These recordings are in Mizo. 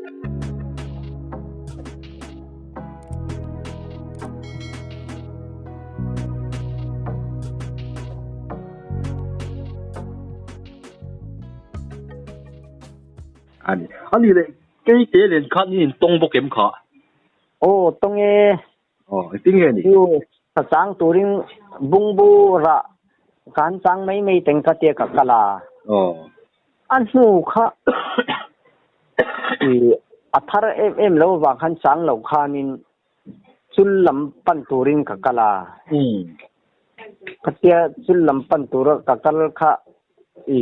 Ani. Ani leh kei te nen khan in intawng bawk em kha? Aw, tawng e. Aw, engtin nge ni? Chu ka chang turin bungbu rah ka han chang mai mai teng ka tia ka kal a. Aw. A hnu kha i a thar em em lo avang khan chang lo khanin chul lam pan turin ka kal a. Khatia chul lam pan tura ka kal kha i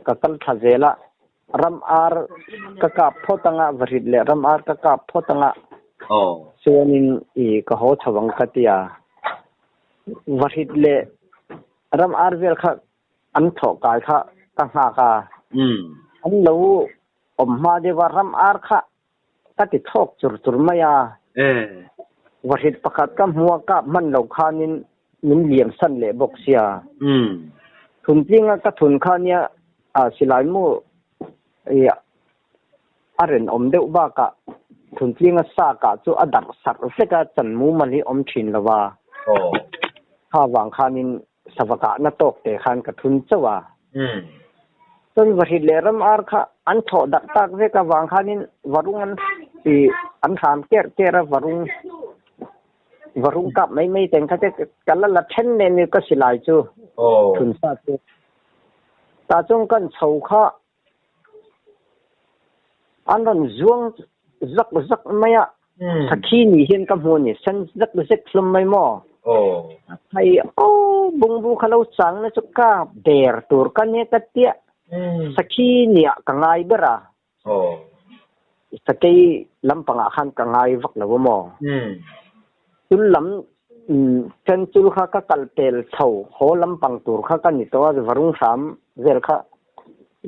ka kal thla zel a. Ram ar ka kap phawt anga vahrit leh ram ar ka kap phawt anga chuanin i ka haw chho ang ka ti a. Vahrit leh ram ar vel kha an thlawh kai kha ka nghak a. An lo awm hma deuh a, ram ar kha ka ti thlawk chur chur mai a. Vahrit pakhat ka hmu a, kap hman lo khanin min liam san leh bawk sia. Thuntlinga ka thun kha nia silai mu a rinawm deuh bakah thuntlinga sa kah chu a darh sarh vek a, chan mumal hi awm thin lo va. Kha vang khanin sava kahna tawk te khan ka thun chauh a. Chuan vahrit leh ram ar kha an thlawh darh tak vek avang khanin varung an ih an hram kerh kerh a, varung varung kap mai mai teng kha te ka la la then nen ni ka silai chu thun sa chu. Tah chuan kan chho kha An rawn zuang zak zak mai a, sakhi ni hian ka hmu a ni, sen zak zek hlawm mai maw? Hei aw bungbu kha lo chang na chu ka ber tur ka nia ka tia, sakhi nia ka ngai ber a, sakei lampangah khan ka ngai vak lo a maw? Chul lam then chul kha ka kal pel chho haw lampang tur kha ka ni tawh a, varung hram vel kha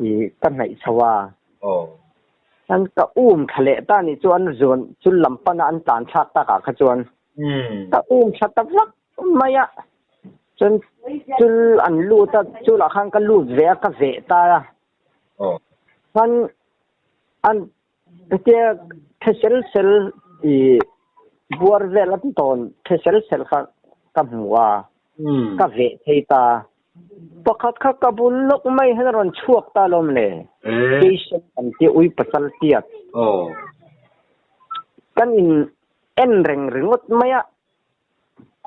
i ka hnaih chho a. An ka um thla leh ta ni chu an zuan chul lam pana an tlan thlak takah kha chuan ka um thla ta vak mai a. Chuan chul an lut a, chulah khan ka lut ve a, ka veh ta a. Khan an hetia thesel sel i buar vel an tawn thesel sel kha ka hmu a, ka veh thei ta. Pakhat kha ka bul lawk mai hian a rawn chhuak ta alawm le. Patient kan tia ui pasal tiat. Kan in en reng ringawt mai a,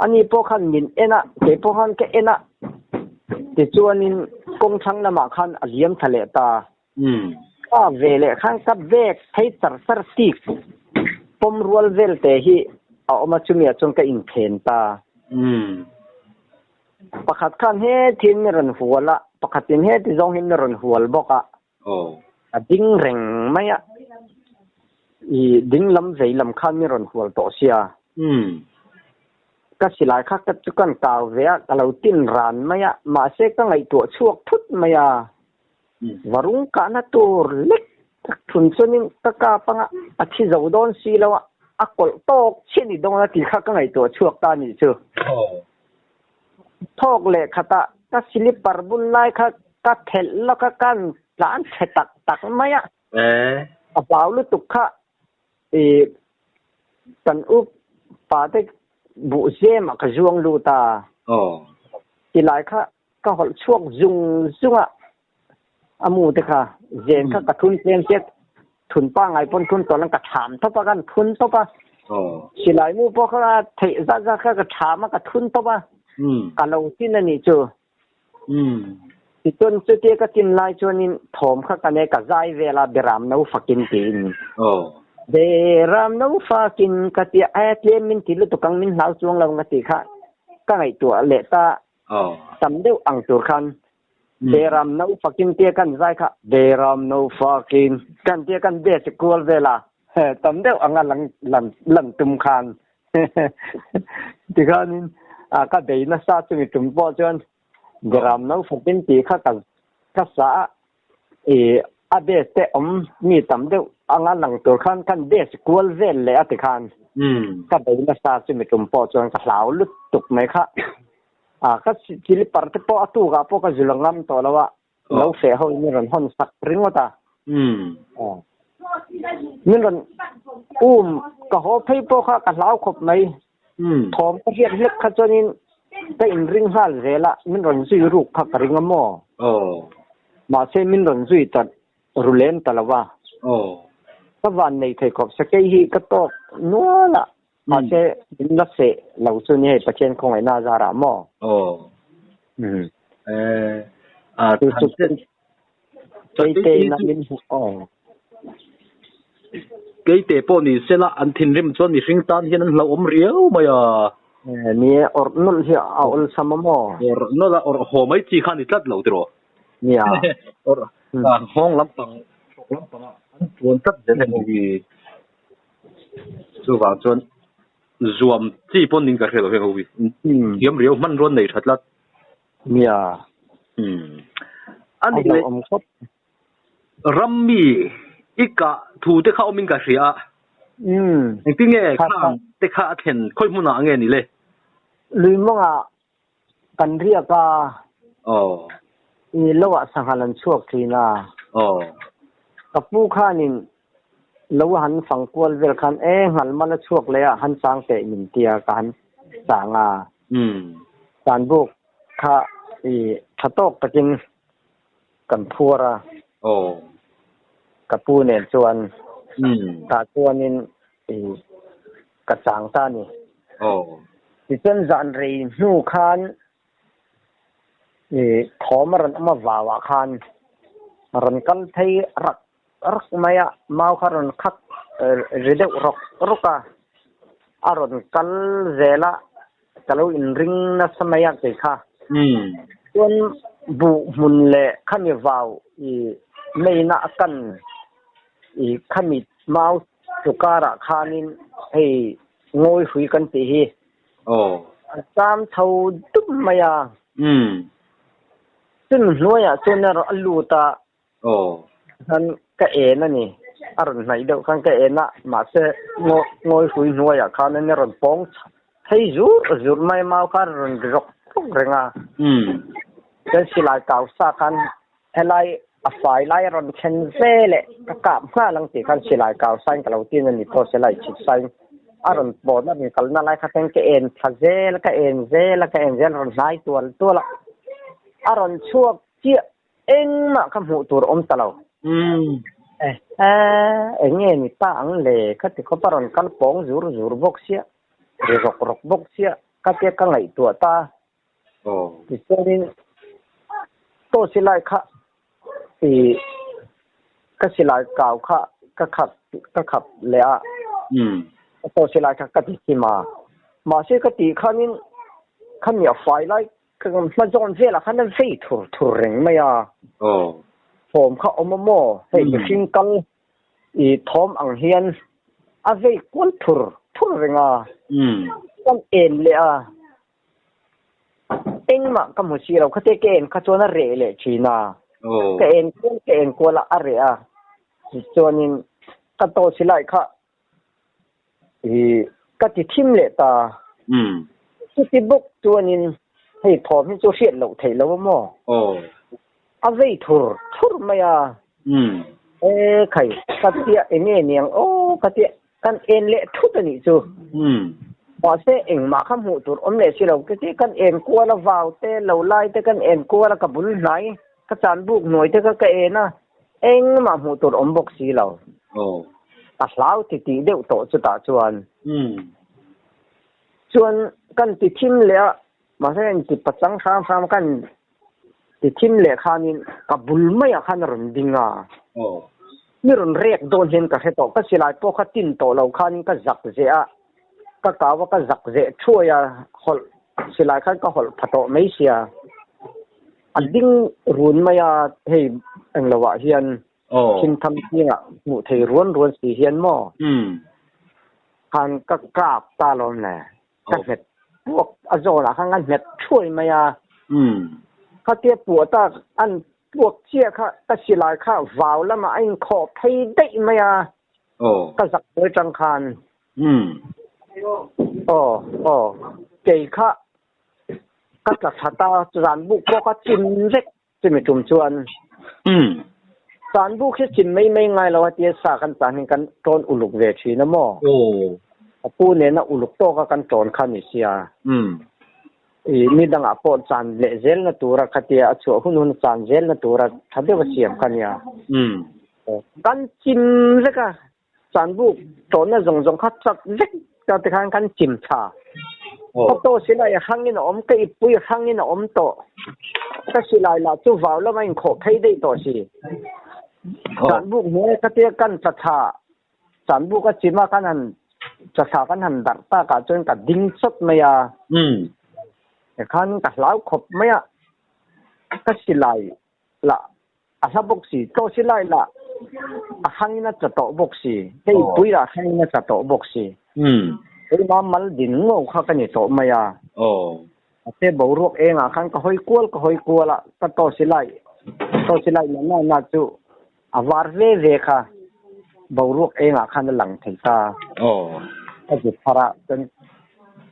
ani pawh khan min en a, kei pawh khan ka en a, tichuanin kawng thlang lamah khan a liam thla leh ta. Ka ve leh khan ka bag phei char char tik pawm rual vel te hi a awm a, chumi ah chuan ka inphen ta. Pakhat khan hetin mi rawn hual a, pakhatin heti zawng hi mi rawn hual bawk a. A ding reng mai a, i ding lam vei lam khan mi rawn hual tawh sia. Ka silai kha ka chu kan kau ve a, ka lo tin ran mai a, mahse ka ngaihtuah chhuak thut mai a. Varung kahna tur lek tak thun chuanin ka kap anga a thi zo dawn si lo a, a kawlh tawk chiah ni dawn a tih kha ka ngaihtuah chhuak ta a nih chu. Thawk leh khatah ka slipper bun lai kha ka thelh lawk a, kan tlan chhe tak tak mai a. A hlau lutuk kha i kan up pa te buh zem ah ka zuang lut a. Tilai kha Ka holh chhuak zung zung a, a mu te kha zen kha ka thun tlem chiat, thun pangai pawn thun tawh lang ka tham tawp a, kan thun tawp a, silai mu pawh kha theih zat zat kha ka tham a, ka thun tawp a, ka lo tin a nih chu. Tichuan chutia ka tin lai chuanin thawm kha ka nei, ka zai vel a, Beram no fakin tiin. Beram no fakin ka ti a, e tlem min ti lutuk ang, min hlau chuang lo ang ka tih kha ka ngaihtuah leh ta. Tam deuh ang tur khan Beram no fakin tia kan zai kha Beram no fakin kan tia kan base kual vel a, tam deuh anga lang lan lan tum khan tikhanin ka bei nasa chumi tum pawh chuan Beram no fakin tih kha ka ka sa a, i a base te awm mi tam deuh anga lang tur khan kan base kual vel leh a tikhan ka bei nasa chumi tum pawh chuan ka hlau lutuk mai kha. A ka slipper te pawh a tukah pawh ka zul ngam tawh lo a, lo feh ho in a rawn hawn sak ringawt a. Min rawn um ka haw phei pawh kha ka hlau khawp mai. Thawm ka hriat hlek kha chuanin ka inring nghal zel a, min rawn zui ruk kha ka ring a maw? Mahse min rawn zui ta ru lem ta lo va. Ka van nei thei khawp sakei hi ka tawk nual a, mahse min la seh lo chu ni hei Pathian khawngaihna a zarah maw? Chu chu Keite min hmu aw. Keite pawh ni sela an thinrim chuan mihring tan hian an hlauhawm riau mai a. Ni e, awrh nawlh hi a awlsam a maw? Awrh nawlh a, awrh haw mai chi kha a ni tlat lo tiraw? Nia. Awrh nghawng lampang, hrawk lampanga an tuan tlat zel heng ho hi. Chuvang chuan zuam chi pawn nin ka hre lo heng ho hi. Thiam riau hmanrua nei tha tlat. Nia. A nih leh rammi i kah thu te kha awmin ka hria a. Engtin nge khang te kha a thlen khawi hmunah nge ni le? Lui mawngah kan riak a. I lo ah sanghal an chhuak thin a. Ka pu khanin lo han fang kual vel khan e nghal mal a chhuak leh a han chang teh min tia ka han chang a. Tanbuk kha i tha tawk takin kan phuar a. Ka pu nen chuan tah chuanin i ka chang ta a ni. Tichuan zan rei hnu khan i thawm a rawn awm a vauah khan rawn kal phei rak rak mai a, mau kha rawn khak ri deuh rawk rawk a, a rawn kal zel a, ka lo inring nasa mai a kei kha. Chuan buh hmun leh khami vau i meina a kan i khami mau chu karah khanin hei ngawi hrui kan tih hi a cham chho dup mai a. Chumi hnuaiah chuan erawh a lut a. Khan ka en a ni. A rawn hnaih deuh khan ka en a, mahse ngawi hrui hnuaiah khan an rawn pawng phei zur zur mai mau kha a rawn ri rawk rawk reng a. Chuan silai kau sa khan helai a fai lai a rawn thlen ve leh ka kap nghal ang tih khan silai kau sain ka lo tin a ni pawh silai chhit sain a rawn pawn a rawn kalna lai kha khan ka en thla zel ka en zel a ka en zel a rawn hnai tual tual a a rawn chhuak chiah. Engmah kha hmuh tur awm ta lo. Eh eh, eng nge ni ta ang le? Ka ti khawp a rawn kal pawng zur zur bawk sia, ri rawk rawk bawk sia, ka tia ka ngaihtuah ta. Tichuanin tawh silai kha i ka silai kau kha ka khap ka khap leh a, tawh silai kha ka ti hlim a. Mahse ka tih khanin khami a fai lai Ka hma zawn velah khan a vei thur thur reng mai a. Thawm kha awm a maw? Hei mihring kal i thawm ang hian a vei kual thur thur reng a. Kan en leh a, engmah ka hmu si lo. Khatia ka en kha chuan a reh leh thin a. Ka en kual ka en kual a, a reh a. Tichuanin ka tawhsi lai kha I ka ti thim leh ta. Chuti bawk chuanin hei thawm hi chu hriat loh theih lo a maw? A vei thur thur mai a. E khai, ka tia eng nge niang aw ka tia kan en leh thut a nih chu. Mahse engmah kha hmuh tur awm leh si lo. Ka tia kan en kual a vau te lo lai te kan en kual a ka bul hnai ka chan buk hnuai te kha ka en a. Engmah hmuh tur awm bawk si lo. Ka hlau ti tih deuh tawh chutah chuan. Chuan kan ti thim leh a, mahse kan ti pachang hram hram kan ti thim leh khanin ka bul maiah khan a rawn ding a. Mi rawn rek dawn hian ka hre tawh. Ka silai pawh kha tin tawh lo khanin ka zak zeh a, ka kau a ka zak zeh thuai a, hawlh silai khan ka hawlh pha tawh mai sia. A ding run mai a, hei englo ah hian thingtham zingah hmuh thei ruan ruan si hian maw khan ka kap ta lawm le, ka hmet puak a zawnah khan ka hmet thuai mai a, khatia puah tak an puak chiah kha ka silai kha vau lamah a inkhawh phei daih mai a, ka zak buai tang khan. Aw aw kei kha Ka tla thla ta, zan buk pawh ka chim vek chumi tum chuan. Chan buk hi chim mai mai ngai lo a tia sa kan chan hin kan tawn uluk ve thin a maw? A pu nena uluk tawka kan tawn kha ni sia. I mi dangah pawh chan leh zelna tura khatia a chhuah hun hun chan zelna tura tha deuh a siam kha nia. Kan chim vek a, chan buk tawnna zawng zawng kha chat vek ta te khan kan chim tha. Ka to silai a hrangin a awm, ka ippui a hrangin a awm tawh. Ka silai lah chu vau lama inkhawh phei daih tawh si. Chan buk hnuai khatia kan tla tha Chan buk a chim a kan han chawthla kan han darh tak ah chuan ka ding chawt mai a. Tikhan ka hlau khawp mai a, ka silai lah a hla bawk si, tlaw silai lah a hrangin a tla tawh bawk si, hei pui lah hrangin a tla tawh bawk si. Keimah mal din ngo kha ka ni tawh mai a. Mahse boruak engah khan ka hawi kual ka hawi kual a, ka tlaw silai tlaw silai na na na chu A var ve ve kha boruak engah khan a lang thei ta. Ka zut thar a, chuan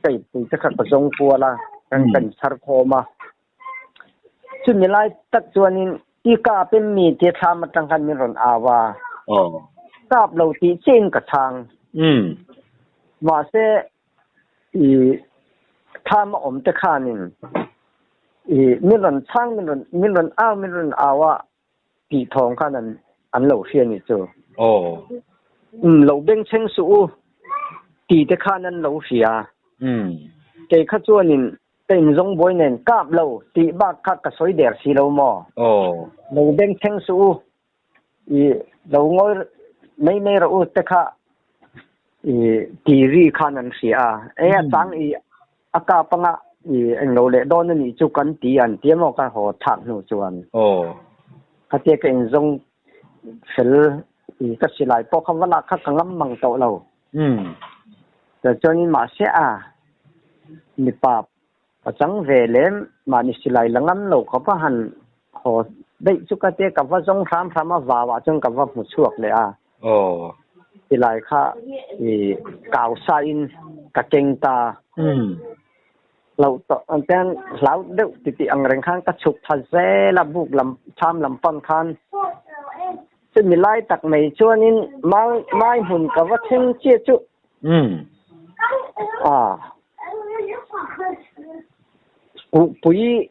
ka ipui te kha ka zawng kual a, kan kan chhar khawm a. Chumi lai tak chuanin i kap em mi tia thlam atang khan min rawn au a. Kap lo tih chiahin ka chhang. Mahse i thlam a awm te khanin i min rawn chhang min rawn min rawn au min rawn au a. Tih thawng khan an an lo hria ni chu. Aw. Umm lo bengchheng suh u ti te khan an lo hria. Umm. Kei kha chuanin ka inzawng buai nen kap lo tih bak kha ka sawi der si lo maw? Aw. Lo bengchheng suh u i lo ngawi mai mai rawh u te kha i ti ri khan an hria a. E a chang i A kap anga i englo leh dawn a nih chu kan ti an ti emaw ka haw thlak hnu chuan. Aw. Khatia ka inzawng fel i ka silai pawh kha va lak kha ka ngam mang tawh lo. Umm. Chuanin mahse a mipa pachang ve lem mahni silai la ngam lo ka va han haw daih chu ka tia ka va zawng hram hram a vau ah chuan ka va hmu chhuak leh a. Aw. Tilai kha i kau sa in ka keng ta. Umm. Lo tawh an ten hlau deuh ti tih ang reng khan ka chhuk thla zel a buk lam tham lam pan khan. Chumi lai tak mai chuanin mai mai hmun ka va thleng chiah chu. Umm. Ah. Kuhpui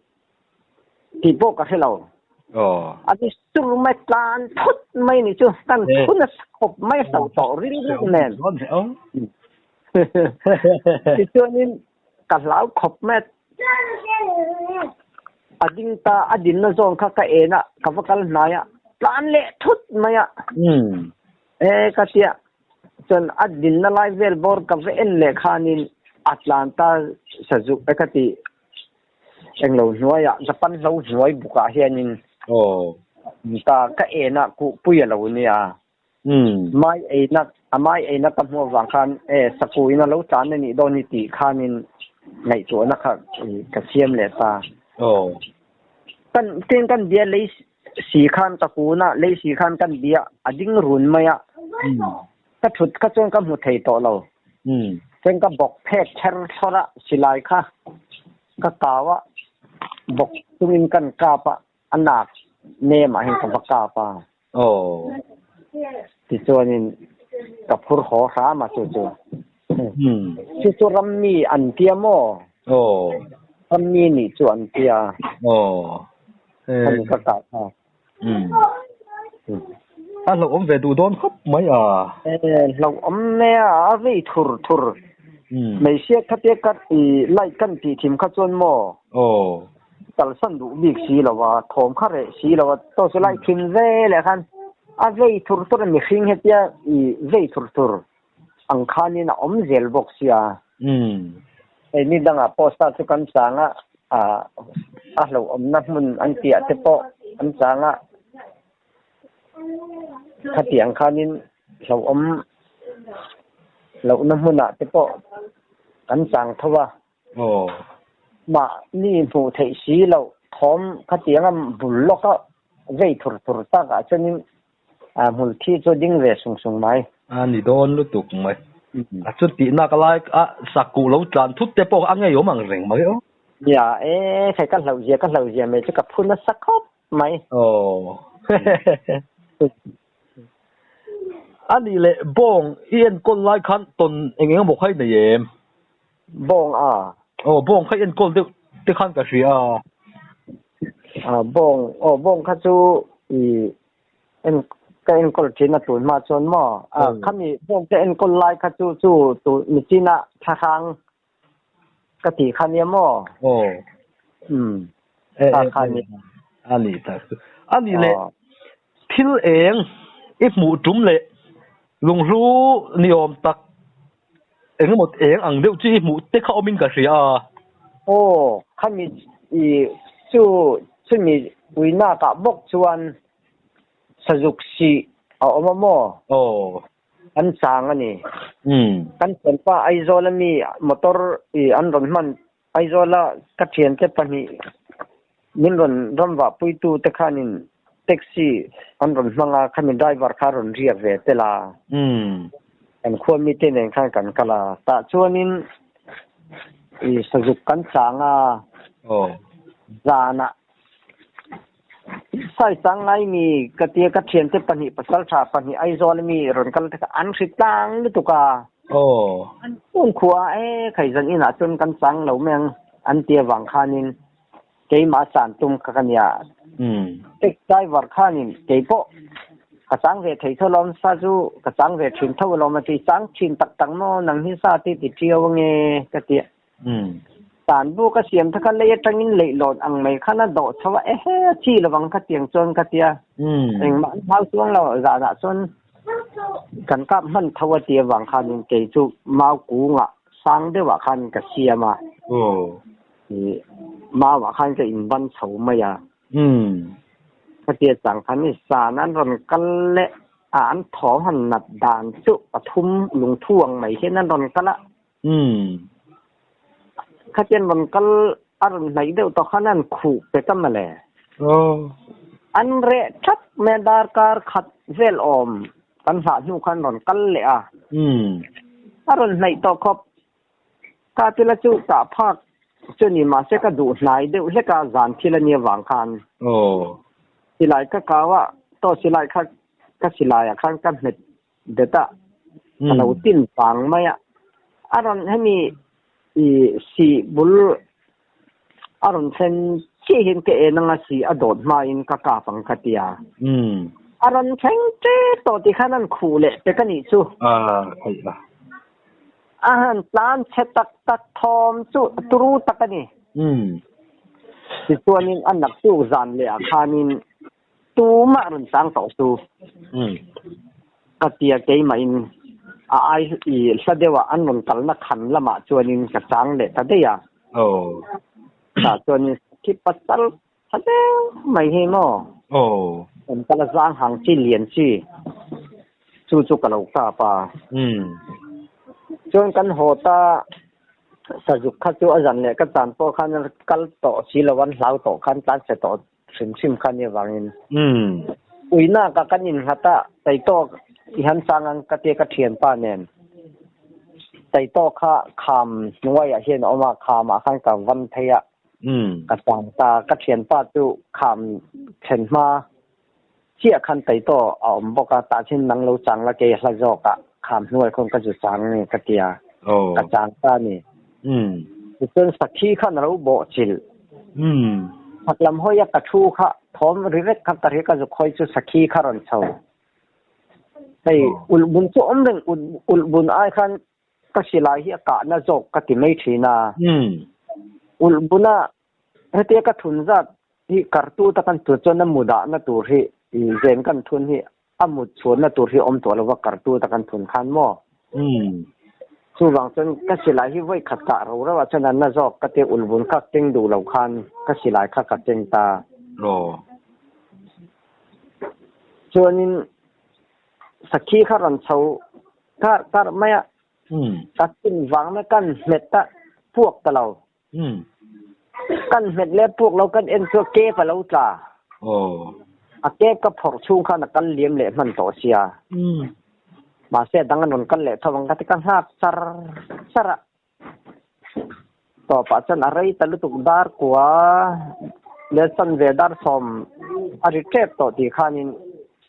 Tih pawh ka hre lo. Aw. A ni sur mai tlan thut mai ni chu kan phun a khawp mai hlo tawh rilru nen. Tichuanin ka hlau khawp mai a ding ta a dinna zawn kha ka en a ka va kal hnai a tlan leh thut mai a. E ka tia chuan a dinna lai vel bawr ka va en leh khanin a tlan ta sazuk e ka ti. Englo hnuaiah Japan hlo hnuai bukah hianin ta ka enah kuhpui a lo nia. Mai eina a mai eina ka hmuh avang khan e sakuin a lo tlan a nih dawn hi tih khanin ngaihtuahna kha ka siam leh ta. Kan tin kan bia lei si khan ka kuna lei si khan kan bia a ding run mai a. Ka thut kha chuan ka hmu thei tawh lo. Chuan ka bawk phek ther thlawr a, silai kha ka kau a, bawk chungin kan kap a, a nak nem ah hian ka va kap a. Tichuanin ka phur haw hram a chu chu. Chu chu rammi an tia maw? Rammi nih chu an tia. Khami ka kah kha. A hlauhawm ve duh dawn khawp mai a. E, hlauhawm mai a, a vei thur thur. Hmeichhia khatia ka i light kan tih thim kha chuan maw? Aw. Kalsan duh bik si lo a, thawm kha reh si lo a, chaw chu light thim ve leh khan a vei thur thur a, mihring hetia i vei thur thur ang khanin a awm zel bawk sia. Hei ni dangah pawh sa chu kan chang a, a hlauhawmna hmun an tih ah te pawh an chang a, khatiang khanin hlauhawm lohna hmunah te pawh kan chang tho a. Mahni hmuh theih si loh thawm khatianga bul lawka vei thur thur takah chuanin A hmul thi chu ding ve sung sung mai. A ni dawn lutuk mai. A chu tihnak lai a sakkuh lo tlan thut te pawh a ngeiawm ang reng mai aw. Nia e, hei ka hlauh zia ka hlauh zia mai chu ka phu nasa khawp mai. Aw. Ani leh bawng i enkawl lai khan tawn eng eng emaw kha i nei em? Bawng a. Aw bawng kha i enkawl deuh te khan ka hria a. A bawng aw bawng kha chu i en ka enkawl thin a tun hma chuan maw? A khami bawng ka enkawl lai kha chu chu tu michina thlahrang ka tih kha nia maw? Aw. Umm. Kha kha nia. A ni tak chu. A nih leh thil eng i hmuh tum leh lunghlu ni awm tak eng emaw eng ang deuh chu i hmuh te kha awmin ka hria a. Aw, khami i chu chumi uinakah bawk chuan sazuk sih a awm a maw? Aw. An chang a ni. Kan thianpa Aizawl ami motor i an rawn hman Aizawla ka thiante pahnih min rawn ramvah puitu te khanin taxi an rawn hmang a, khami driver kha a rawn riak ve tel a. Kan khua mite nen khan kan kal a, tah chuanin i sazuk kan chang a, zanah Sai chang ngai mi ka tia ka thiante pahnih pasal tha pahnih Aizawl ami rawn kal te kha an hri tlang lutuk a. An phone khua a e khai zan inah chuan kan chang lo mai ang an tia vang khanin keimah chan tum kha ka nia. Taxi driver khanin keipawh ka chang ve thei tho lawm sa chu ka chang ve thin tho alawm a ti chang thin tak tak maw nang hi sa ti ti ṭiau ange ka tia. Tan bu ka siam te kha lei atangin leihlawn ang mai khan a dawh chho a, ehe a chi lovang kha tiang chuan ka tia. Engmah an hau chuang lo, zanah chuan kan kap hman tho a ti avang khanin kei chu mau kungah sang deuhah khan ka siam a, mauah khan ka inban chho mai a. Khatia chang khan i zan an rawn kal leh a, an thaw han nat dan chu pathum lungthu ang mai hian an rawn kal a. Khatian rawn kal a rawn hnaih deuh tawh khan an khuh pek a mawle. An reh thap mai a, darkar khat vel awm kan hlah hnu khan rawn kal leh a. A rawn hnaih tawh khawp. Ka tila chu kah phak chu ni mahse ka duh hnai deuh hlek a zan thil a nia vang khan. Silai ka kau a, tawh silai kha ka silaiah khan ka hmet bet a, ka lo tin vang mai a. A rawn hemi i sih bul a rawn thlen chiah hian ka en anga sih a dawt hmain ka kap ang ka ti a. A rawn thleng ṭep tawh tih khan an khuh leh pek a nih chu. A han tlan chhe tak tak thawm chu turu tak a ni. Tichuanin a naktuk zan leh ah khanin Tumah rawn chang tawh chu ka tia keimahin a ai i hla deuhah an rawn kalna khan lamah chuanin ka chang leh ta daih a. Tah chuanin khi pasal tha deuh mai hi maw kan kal a zang hang chi lian chi chu chu ka lo kap a. Chuan kan haw ta sazuk kha chu a zan leh ka chan pawh khan kal tawh si lo an hlau tawh khan tlan chhe tawh hrim hrim kha nia vangin uina ka kan innghat a, Taitawk i han chang ang ka tia ka thianpa nen Taitawk kha kham hnuaiah hian a awm a, khamah khan ka van phei a, ka chang ta, ka thianpa chu kham thlen hma chiah khan Taitawk a awm bawk a, tah hian nang lo chang la kei hla zawk ah kham hnuai khawn ka zu chang nge ka tia, ka chang ta a ni. Tichuan sakhi khan a lo bawhchilh. Chhak lam hawi a ka thu kha thawm ri vek kha ka ri ka zuk hawi chu sakhi kha rawn chho. Hei ulhbun chu awm reng ulhbun ai khan ka silai hi a kahna zawk ka ti mai thin a. Ulhbuna hetia ka thun zat hi kartu tak an tur chuan a mu dahna tur hi zen kan thun hi a mut chhuanna tur hi awm tawh lova kartu tak an thun khan maw? Chuvang chuan ka silai hi vawi khat kah ro reuh ah chuan an na zawk ka ti ulvun kha keng duh lo khan ka silai kha ka keng ta. Chuanin sakhi kha rawn chho kar kar mai a, ka chin vang na kan hmet a puak ta lo. Kan hmet leh puak lo kan en chu kep a lo tla. A kep ka phawrh chhung khan a kal liam leh hman tawh sia. Mahse a dang an rawn kal leh tho ang ka ti ka nghak char char a. Tawpah chuan a rei ta lutuk dar kua leh chanve dar sawm a ri tep tawh tih khanin.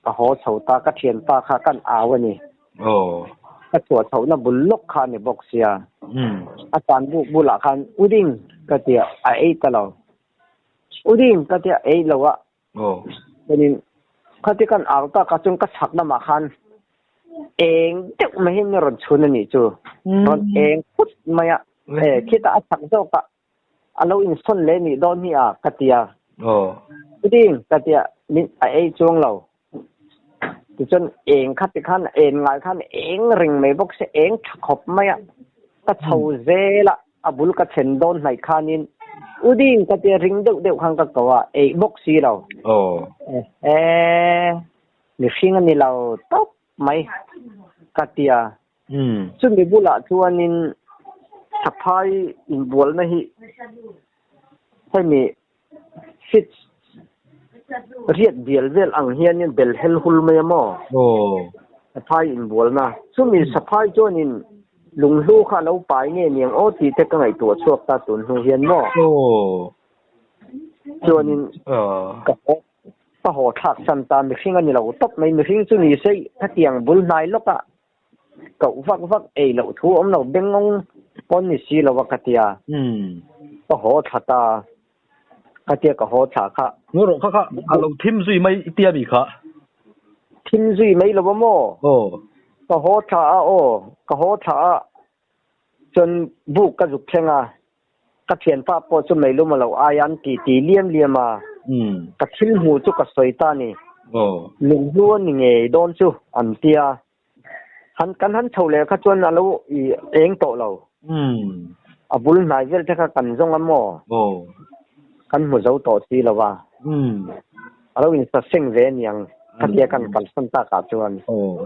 Ka haw chho ta, ka thianpa kha kan au a ni. Ka chhuah chhohna bul lawk kha a ni bawk sia. A tan buk bulah khan U ding ka ti a, a ei ta lo. U ding ka ti a, ei lo a. Chuanin khati kan au tak a chuan ka chhak lamah khan eng deuh mai hi min rawn chhun a nih chu. Rawn eng phut mai a. Khitah a chhak zawk a. A lo insawn leh nih dawn hi a, ka ti a. Chutin ka ti a, min a ei chuang lo. Tichuan eng kha ti khan en ngai khan eng reng mai bawk se, eng tha khawp mai a. Ka chho zel a, a bul ka thlen dawn hnaih khanin U ding ka ti a, ring deuh deuh khan ka ko a, eih bawk si lo. E, mihring a ni lo tawp mai ka ti a. Chumi bulah chuanin Saphai inbualna hi hemi feet riat bial vel ang hianin bel hel hul mai a maw? Saphai inbualna. Chumi Saphai chuanin lunghlu kha a lo pai nge niang aw tih te ka ngaihtuah chhuak ta tun hnu hian maw? Chuanin ka haw Ka haw thlak san ta, mihring a ni lo tawp mai, mihring chu ni se khatiang bul hnai lawk ah koh vak vak ei loh thu awm lo, bengawng pawn ni si lo a ka tia, ka haw thla ta, ka tia ka haw thla kha. Ngaw rawh kha kha a lo thim zui mai i tia mi kha. Thim zui mai lo a maw? Aw. Ka haw thla a aw, ka haw thla a chuan buk ka zuk thleng a, Ka thianpa pawh chu meilum a lo ai a, an ti ti liam liam a. Ka thil hmuh chu ka sawi ta a ni. Lunghlu a ni ngei dawn chu an ti a. Han kan han chho leh kha chuan a lo i eng tawh lo. A bul hnai vel te kha kan zawng a maw? Kan hmu zo tawh si lo va. A lo insaseng ve aniang khatia kan kalsan takah chuan.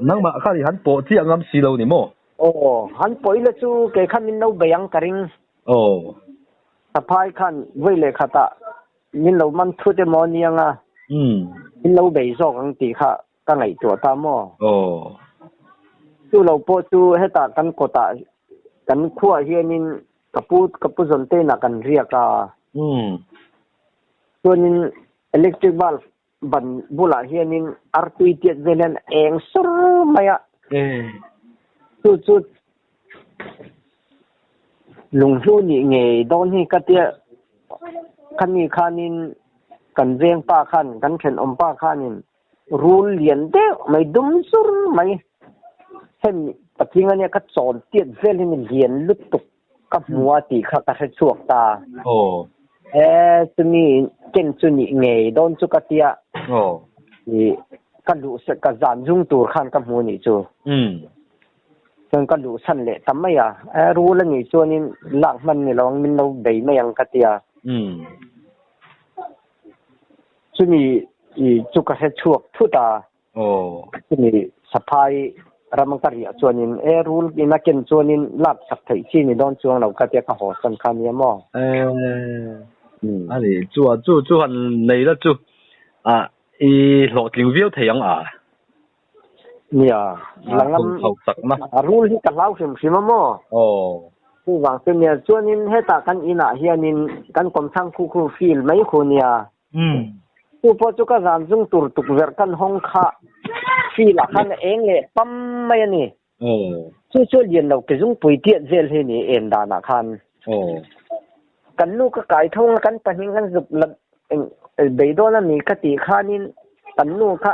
Nangmah kha i han pawh chiah ngam si lo ni maw? Aw, han pawi la chu kei khan min lo bei ang ka ring. Aw. Saphai khan vawi leh khatah min lo man thut emaw a niang a, min lo bei zawk ang tih kha ka ngaihtuah ta maw? Aw. Chu lo pawh chu hetah kan kawtah kan khuaah hianin ka pu ka pu zawn te inah kan riak a. Chuanin electric bulb Ban bulah hianin artui tiat vel hian eng sur mai a. Chu chu lunghlu nih ngei dawn hi ka tia khami khanin kan veng pa khan kan thenawm pa khanin rul lian deuh mai dum sur mai hemi patling ania ka chawn tiat vel hi lian lutuk Ka hmu a tih kha ka hre chhuak ta. Aw. E, chumi ken chu nih ngei dawn chu ka tia. Aw. I ka luh ka zan zung tur khan ka hmu nih chu. Umm. Chuan ka luh san leh ta mai a. E, rul a nih chuanin lak hman ni lo ang min lo bei mai ang ka tia. Umm. Chumi i chu ka hre chhuak thut a. Aw. Chumi Saphai ram ka riah chuanin e rul in a ken chuanin lak chak theih chi ni dawn chuang lo ka tia ka haw san kha nia maw? Eh, a ni chu a chu chu han nei la chu a i hlawhtling viau thei ang a. Nia, langam a rul hi ka hlau hrim hrim a maw? Aw. Chuvang chu nia chuanin hetah kan inah hianin kan kawmthlang khu khu field mai khu nia. Chu pawh chu ka zan zung tur tukverh kan hawng kha field ah khan a eng leh pam mai a ni. Chu chu a lian lo ke zungpui tiat vel hi ni en dan ah khan. Kan nu ka kai tho ang a kan pahnih kan zuk la bei dawn a ni ka tih khanin kan nu kha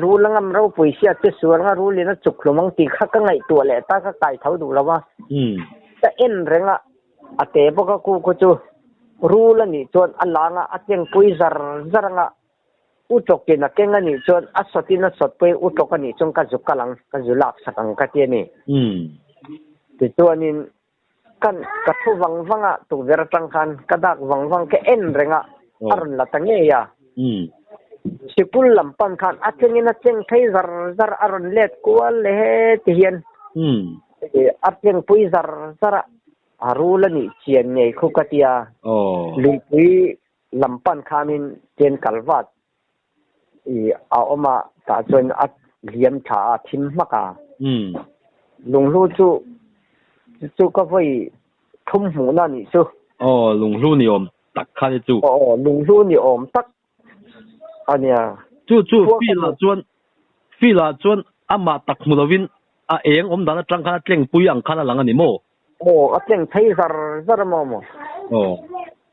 rul a ngam ropui sia che sual anga rul in a chuk hlum ang tih kha ka ngaihtuah leh ta ka kai tho duh lo a. Ka en reng a. A te bawk a ku khu chu rul a nih chuan a lang a, a tlengpui zar zar ang a, u tawkin a keng a nih chuan a sawtin a sawtpui u tawk a nih chuan ka zu kal ang, ka zu lak sak ang ka ti a ni. Tichuanin kan ka thu vang vang a, tukverh atang khan ka dak vang vang ka en reng a, a rawn la ta ngei a. Sikul lam pan khan a tlengin a tleng phei zar zar a rawn let kual leh he ti hian a tlengpui zar zar a. A rul a nih chian ngei khu ka tia. Luipui lam pan khanin chen kal vat i a awm a, tah chuan a liam tha a, thim hmak a. Lunghlu chu chu ka vawi thum hmuhna a nih chu. Aw, lunghlu ni awm tak kha ni chu. Aw, lunghlu ni awm tak a nia. Chu chu field ah chuan. Field ah chuan amah tak hmu lovin a eng awm dan atang khan a tleng pui ang khan a lang a ni maw? Aw, a tleng phei zar zar a maw maw? Aw.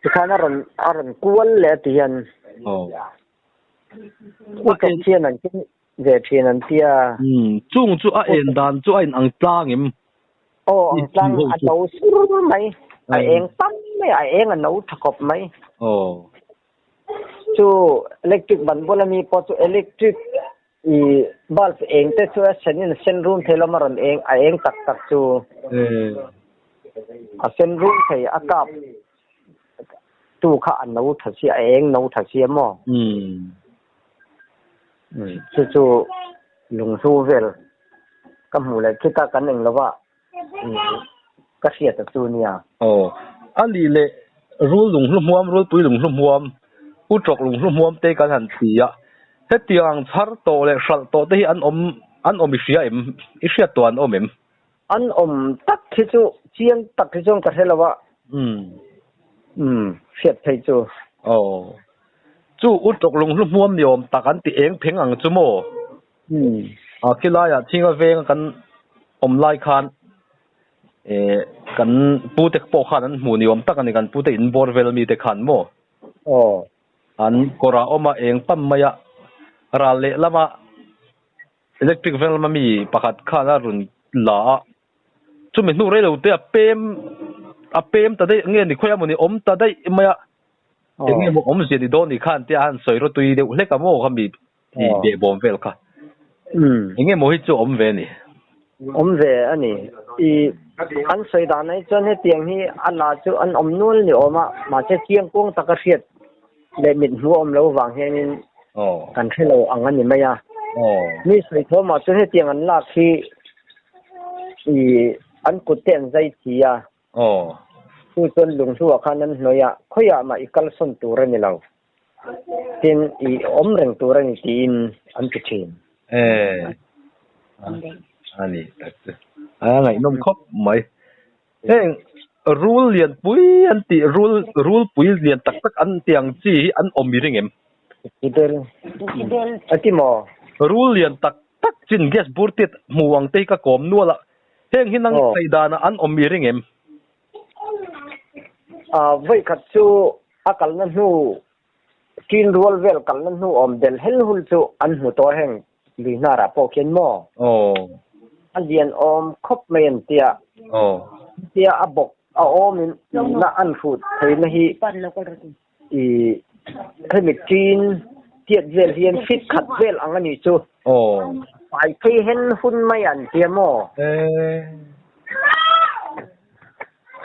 Tikhan a rawn a rawn kual leh a ti hian. Aw. U tawk hian an tleng ve thin an tia. Umm, chung chu a en dan chu a in ang tlang em? Aw, ang tlang a no sur mai. A eng pam mai, a eng a no tha khawp mai. Aw. Chu electric ban bula mi pawh chu electric i bulb eng te chu a sen in a sen rum thei lo a rawn eng a eng tak tak chu a sen rum thei a kap tu kha a no tha si a eng no tha si a maw chu chu lunghlu vel ka hmuh leh khita kan eng lova Ka hriat a chu nia. Aw. A nih leh rul lunghlu hmuam, rulpui lunghlu hmuam, utrawk lunghlu hmuam te kan han ti a. Hetiang chhar tawh leh hralh tawh te hi an awm an awm i hria em? I hriat tawh an awm em? An awm tak hi chu chiang tak hi chuan ka hre lo a. Umm hriat phei chu. Aw. Chu utrawk lunghlu hmuam ni awm tak an ti eng pheng ang chu maw? A khilaiah thinga venga kan awm lai khan eh kan pute pawh khan an hmuh ni awm tak a ni kan pute in bawr vel mite khan maw an kawrah awm a eng pam mai a ral leh lama electric veng lama mi pakhat khan a rawn la a chumi hnu rei lo te a pem a pem ta daih nge ni khawi a maw ni awm ta daih mai a eng nge maw awmzia ni dawn ni khan tia a han sawi rawtui deuh hlek a maw kha mi Ti beh bawm vel kha. Eng nge maw hi chu awm ve a ni? Awm ve a ni. I an sawi dan ai chuan hetiang hi a la chu an awm nual ni awm a, mahse chiang kuang taka hriat leh mit hmuh awm lo vang hianin kan hre lo ang a ni mai a. Mi sawi thawmah chuan hetiang an lak hi i an kut te an zai thi a. Chu chuan lunghluah khan an hnuai a, khawiah mah i kalsawn tur a ni lo. Tin, i awm reng tur a ni tiin an ti thin. Eh, a ni tak chu. A ngaihnawm khawp mai. Heng rul lian pui an tih rul rul pui lian tak tak an tih ang chi hi an awm i ring em? A ti maw? Rul lian tak tak chin gas bur tiat hmu ang te hi ka kawm nual a. Heng hi nang sawi danah an awm i ring em? Vawi khat chu a kalna hnu ṭin rual vel kalna hnu awm del hel hul chu an hmu tawh heng lui hnarah pawh khian maw? A lian awm khawp mai an tia. Tia a bawk a awmin na an hrut theihna hi i hemi ṭin tiat vel hian fit khat vel ang a nih chu. Fai phei hen hun mai an tia maw?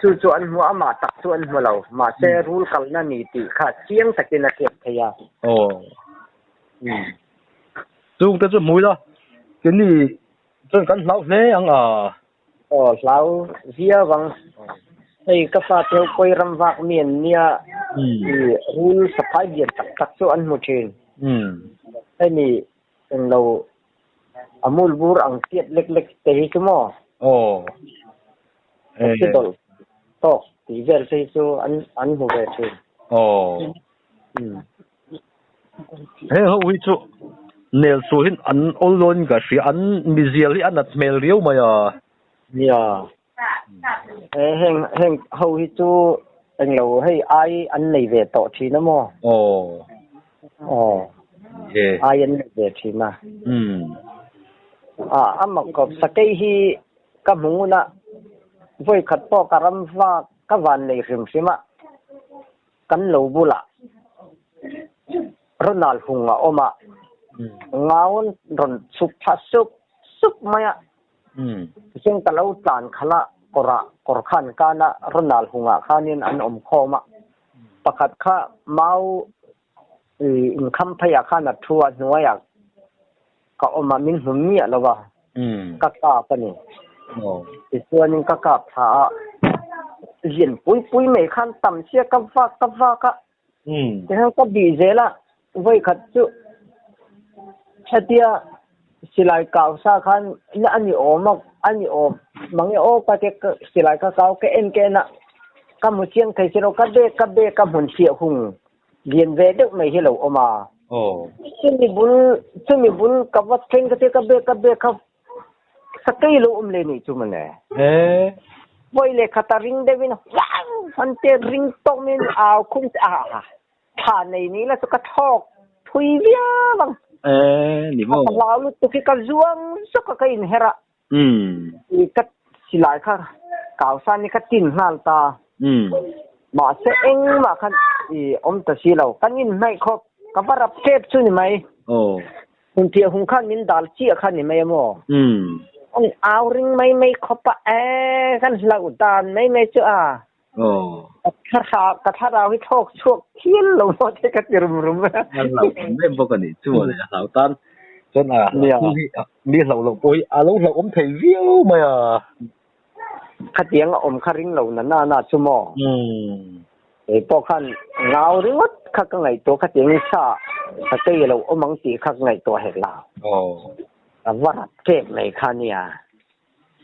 Chu chu an hmu a, amah tak chu an hmu lo. Mahse, rul kalna ni tih kha chiang takin a hriat thei a. Aw. Chungte chu hmu ila, keini chuan kan hlau hle ang a. Aw, hlau viau ang. Hei ka fate ho pawi ram vak mi an nia, i rul saphai lian tak tak chu an hmu thin. Hemi englo A mul bur ang tiat lek lek te hi chu maw? Aw. A thi dawlh tawk tih vel te hi chu an an hmu ve thin. Aw. Heng ho hi chu nel sual hin an awl dawn ka hria an mizial hi a nat hmel riau mai a. Nia. Heng heng ho hi chu englo hei ai an nei ve tawh thin a maw? Aw. Aw. Ai an nei ve thin a. A a mak khawp sakei hi ka hmu ngun a vawi khat pawh ka ram vak ka van nei hrim hrim a kan lo bulah Ronald hung a awm a ngaun rawn chhuk thla sup sup mai a. Tichuan ka lo tlan khalh a, kawrah kawr khan kan a, Ronald hungah khanin an awm khawm a. Pakhat kha mau inkham pheiah khan a thu a, hnuaiah ka awm a, min hmu miah lo a, ka kap a ni. Tichuanin ka kap thla a, lian pui pui mai khan tam sia ka vak ka vak a, Tihian ka bih zel a, vawi khat chu hetia silai kau sa khan a ni awm a, a ni awm mang e aw ka tia silai ka kau ka en ka en a, ka hmu chiang thei si lo, ka bag ka bag ka hmun hliah hung lian ve deuh mai hi lo awm a. Oh. Chumi bul chumi bul ka va thleng ka tia ka bag ka bag kha sakei lo awm le nih chu mawle. Eh. Vawi leh khat a ring deuhin huang han te ring tawk min au khum che a thla nei ni la chu ka thlawk thui viau ang. Eh ni maw. Ka hlau lutuk hi ka zuang zawk a ka inher a. Um. Ka silai kha kau san hi ka tin nghal ta. Um. Mahse engmah khan i awm ta si lo. Kan inhnaih khawp ka va rap tep chu ni mai. Oh. Hun piah hung khan min dal chiah kha ni mai a maw? Um. An au ring mai mai khawp a, eh kan hlauh dan mai mai chu a. Oh. Ka thlarau ka thlarau hi thlawk chhuak thial lo maw te ka ti rum rum a. A hlauh awm em bawk a nih chu mawle a hlau tan chuan a hlauh hi mi hlauh loh pawh hi a lo hlauh awm thei viau mai a. Khatiang a awm kha ring lo na na na chu maw? Um. Kei pawh khan ngau ringawt kha ka ngaihtuah khatiang in sa sakei a lo awm ang tih kha ka ngaihtuah hek lo. Oh. Ka va rap tep mai kha nia.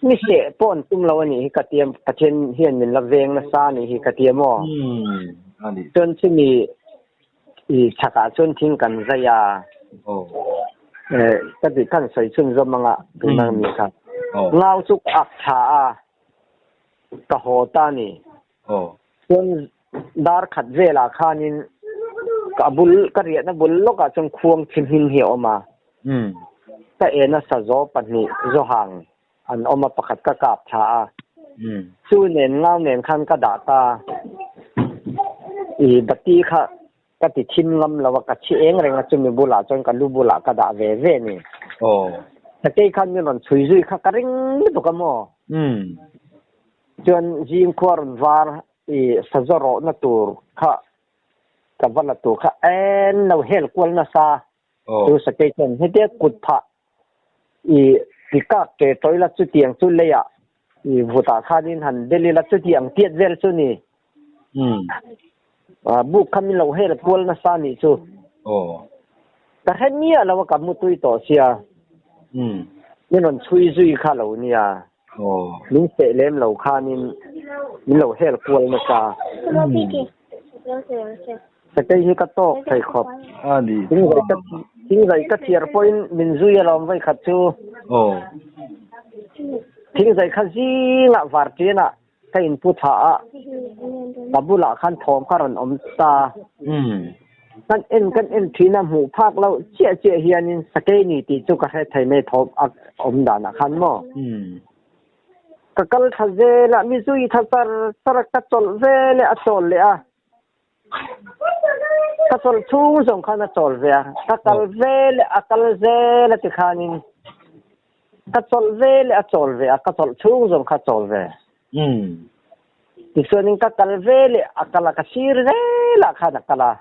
Mi seh pawh an tum lo a nih hi ka tia, Pathian hian min la veng nasa a nih hi ka tia maw? Umm, a nih. Chuan chumi i chhakah chuan thing kan zai a. Aw. Eh, ka tih khan sawi chhunzawm anga tuna mi kha. Aw. Ngau chu ka ak tha a, ka haw ta a ni. Aw. Chuan dar khat velah khanin ka bul ka riahna bul lawkah chuan khuang thi hmin hi a awm a. Um. Ka ena sazaw pahnih zawhang an awm a, pakhat ka kap thla a. Um. Chu nen ngau nen khan ka dah ta. I bati kha ka ti thim ngam lo a, ka chhi eng reng a, chumi bulah chuan ka lu bulah ka dah ve ve ni. Aw. Sakei khan min rawn chhui zui kha ka ring lutuk a maw? Um. Chuan zing khua rawn var i sazaw rawhna tur kha ka va la tur kha en lo hel kual nasa. Chu sakei chuan hetia kut phah i ti kak ke tawi la chutiang chu leiah i vutah khanin han bel ila chutiang tiat vel chu ni. Buk kha min lo hel kual nasa nih chu. Ka hre miah lo a ka mutui tawh sia. Min rawn chhui zui kha lo nia. Min seh lem lo khanin min lo hel kual nasa. Sakei hi ka tawk thei khawp. Thingzai ka thiar pawhin min zui alawm vawi khat chu. Thingzai kha zingah vartianah ka inpu thla a, ka bulah khan thawm kha rawn awm ta. Kan en kan en thin a, hmuh phak loh chiah chiah hianin sakei ni tih chu ka hre thei mai thawm a awm danah khan maw. Ka kal tha zel a, mi zui tha char char a, ka chawlh vel e a chawl leh a. Ka chawlh chhung zawng khan a chawl ve a, ka kal vel e a kal zel a ti khanin ka chawlh vel e a chawl ve a, ka chawlh chhung zawng kha a chawl ve. Tichuanin ka kal vel e a kal a, ka sir zelah khan a kal a.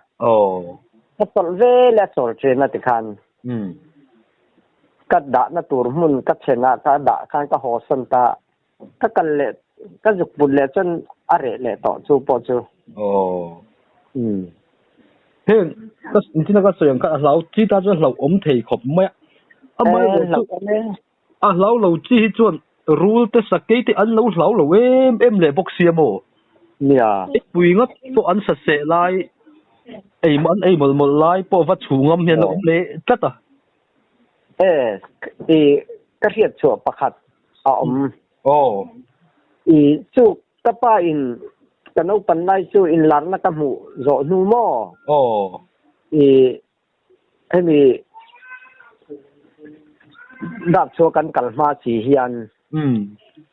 Ka chawlh vel e a chawl ṭhin a ti khan. Ka dahna tur hmun ka thlenah ka dah khan ka haw sawn ta. Ka kal leh ka zuk put leh chuan a reh leh tawh chu pawh chu. Aw. Umm. Heng ka nichina ka sawi ang khan a hlau chi ta chuan hlauh awm thei khawp mai a. Amaherawh chu a hlau lo chi hi chuan rul te sakei te an lo hlau lo em em leh bawk sia maw? Nia. Pui ngat pawh an sa seh lai ei an ei mawlh mawlh lai pawh va chhu ngam hian a awm leh tlat a. E i ka hriat chhuah pakhat a awm. Aw. I chu ka pa in ka naupan lai chu inlarna ka hmuh zawh hnu maw? Aw. I hemi dak chhuah kan kal hma si hian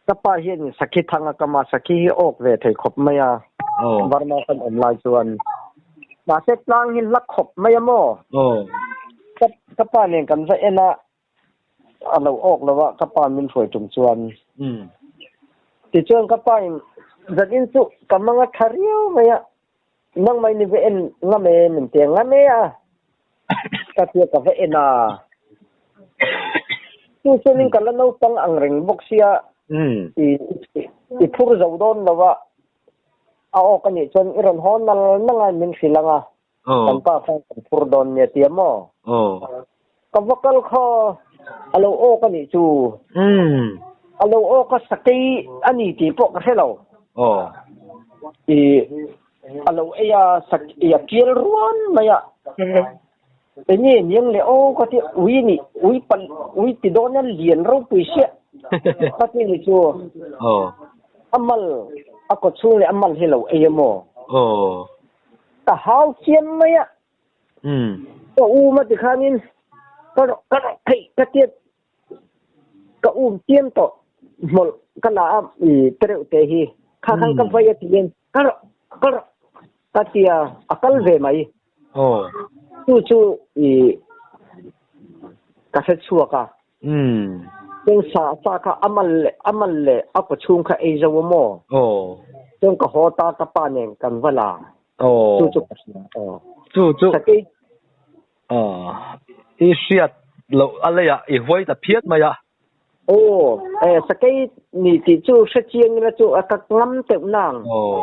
ka pa hian sakhi thang a kam a, sakhi hi awk ve thei khawp mai a, Burma kan awm lai chuan. Mahse tlang hi hla khawp mai a maw? Ka pa nen kan va en a, a lo awk lo a, ka pa min hruai tum chuan. Tichuan ka pa in zanin chu ka mang a tha riau mai a, Nang mai ni va en ngam e min ti ngam e a ka tia ka va en a chu chuanin ka la naupang ang reng bawk sia i i phur zo dawn lo a a awk a nih chuan i rawn haw nal nang a min hrilh ang a kan pa khan kan phur dawn nia tia maw ka va kal kha a lo awk a nih chu a lo awk a sakei a ni tih pawh ka hre lo i a lo ei a sak i a kial ruan mai a. Enge niang le aw ka ti ui ni ui pal ui ti dawn a lian ropui sia ka ti ni chu. Aw. A mal a kaw chhung leh a mal hi lo ei a maw? Aw. Ka hau chiam mai a. Umm. Ka um a ti khanin ka rawh ka rawh theih ka tia ka um chiam tawh hmawlh ka la a i tereuh te hi kha khan ka vai a tiin ka rawh ka rawh ka tia a kal ve mai. Aw. Chu chu i ka hre chhuak a. Umm. Chuan sa sa kha a mal leh a mal leh a kaw chhung kha ei zo a maw? Aw. Chuan ka haw ta ka pa nen kan va la. Aw. Chu chu ka hria. Aw. Chu chu. Sakei. Aw. I hriat loh a leiah i huai ta phiat mai a. Aw. Eh sakei ni tih chu hre chiang ila chu a ka ngam teuh nang. Aw.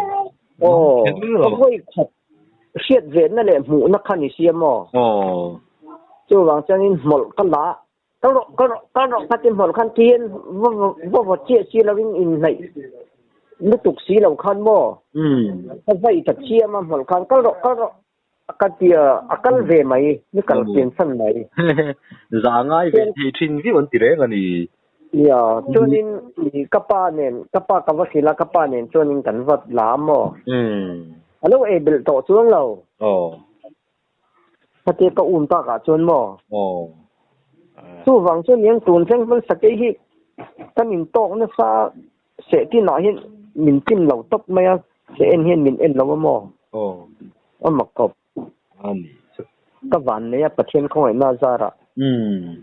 Aw. Ka vawi khat hriat vehna leh hmuhna kha ni sia maw? Aw. Chuvang chuanin hmawlh ka la ka rawh ka rawh ka rawh ka ti hmawlh khan tihian va va va chiah si lovin inhnaih lutuk si lo khan maw? Umm. Ka vaih ta chiam a hmawlh khan kal rawh kal rawh ka ti a, a kal ve mai, ni kal pian san mai. Za ngai ve thei thin viau an ti reng a ni. Nia, chuanin ka pa nen, ka pa ka va hrilh a, ka pa nen chuanin kan va la a maw? Umm. A lo ei belh tawh chuan lo. Aw. Khatia ka um takah chuan maw? Aw. Chuvang chuan niang tun thleng hman sakei hi kan intawk nasa seh tinah hian min tlin lo tawp mai a, seh en hian min en lo a maw? Aw. A mak khawp. A ni chu. Ka van nei a Pathian khawngaihna a zarah. Umm.